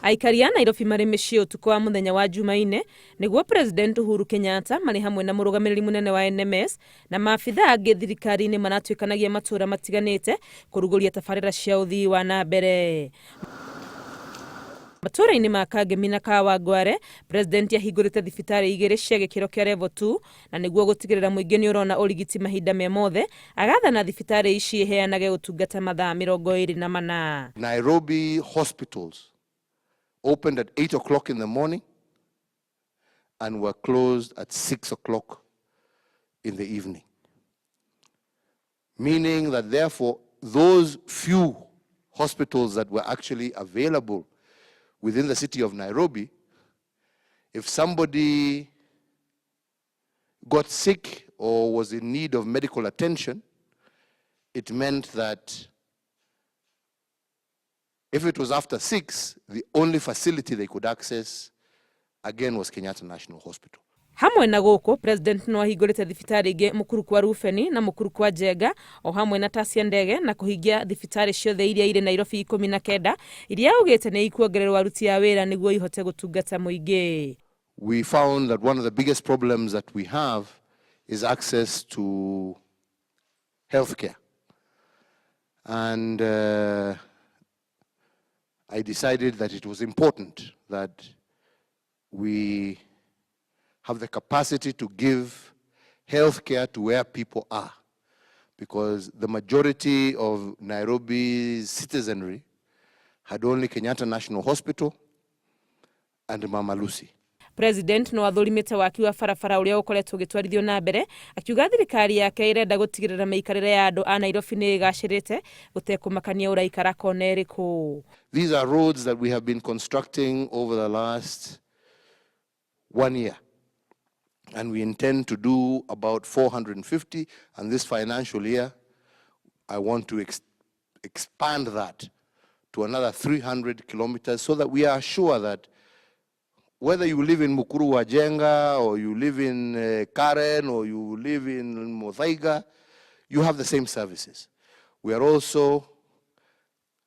Aikari a Nairobi marĩ mĩciĩ ũtukũ wa mũthenya wa Jumaine nĩguo President Uhuru Kenyatta marĩ hamwe na mũrũgamĩrĩri mũnene wa NMS na maabithaa angĩ thirikari-inĩ maratuĩkanagia matũũra matiganĩte kũrugũria tabarĩra cia ũthii wa na mbere. Matũũra-inĩ ma Kangemi na Kawangware, President ahingũrĩte thibitarĩ igĩrĩ cia gĩkĩro kĩa Level 2 na nĩguo gũtigĩrĩra mũingĩ nĩ ũrona ũrigiti mahinda me mothe, agathana thibitarĩ ici iheanage ũtungata mathaa 24. Nairobi hospitals opened at 8 o'clock in the morning and were closed at 6 o'clock in the evening. Meaning that therefore those few hospitals that were actually available within the city of Nairobi, if somebody got sick or was in need of medical attention, it meant that if it was after 6, the only facility they could access again was Kenyatta National Hospital. Hamwe na gũkũ, President no ahingũrĩte thibitarĩ ingĩ Mũkuru kwa Rubeni na Mũkuru kwa Njenga o hamwe na Tasia Ndege na kũhingia thibitarĩ ciothe iria irĩ Nairobi 19 iria augĩte nĩ ikuongererwo aruti a wĩra nĩguo ihote gũtungata mũingĩ. We found that one of the biggest problems that we have is access to healthcare. And I decided that it was important that we have the capacity to give healthcare to where people are, because the majority of Nairobi's citizenry had only Kenyatta National Hospital and Mama Lucy. President no athũrimĩte waki wa barabara ũrĩa ũkoretwo ũgĩtwarithio na mbere, akiuga thirikari yake ĩrenda gũtigĩrĩra mĩikarĩre ya andũ a Nairobi nĩ ĩgacĩrĩte gũtekũmakania ũraikara kona ĩrĩkũ. These are roads that we have been constructing over the last 1 year. And we intend to do about 450, and this financial year, I want to expand that to another 300 kilometers so that we are sure that whether you live in Mukuru wa Njenga or you live in Karen or you live in Muthaiga, you have the same services. We are also,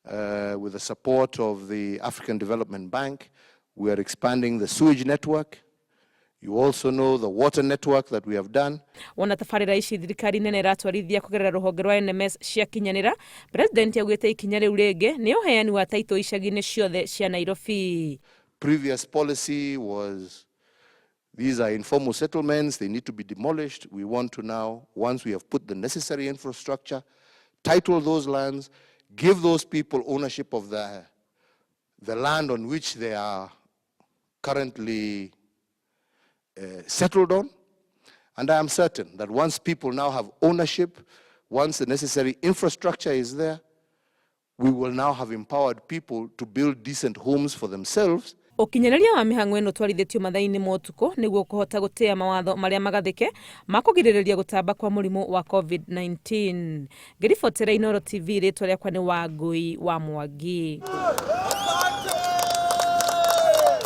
with the support of the African Development Bank, we are expanding the sewage network. You also know the water network that we have done. Wona tabarĩra ici thirikari nene ĩratwarithia kũgerera rũhonge rwa NMS ciakinyanĩra, President augĩte ikinya rĩu rĩngĩ nĩ ũheani wa taitũ icagi-inĩ ciothe cia Nairobi. Previous policy was these are informal settlements, they need to be demolished. We want to now, once we have put the necessary infrastructure, title those lands, give those people ownership of the land on which they are currently settled on. And I am certain that once people now have ownership, once the necessary infrastructure is there, we will now have empowered people to build decent homes for themselves. Ũkinyanĩria wa mĩhang'o ĩno twarithĩtio mathaa-inĩ ma ũtukũ nĩguo kũhota gũtĩa mawatho marĩa magathĩke ma kũgirĩrĩria gũtamba kwa mũrimũ wa COVID-19. Ngĩribotera Inooro TV, rĩtwa rĩakwa nĩ Wangũi wa Mwangi.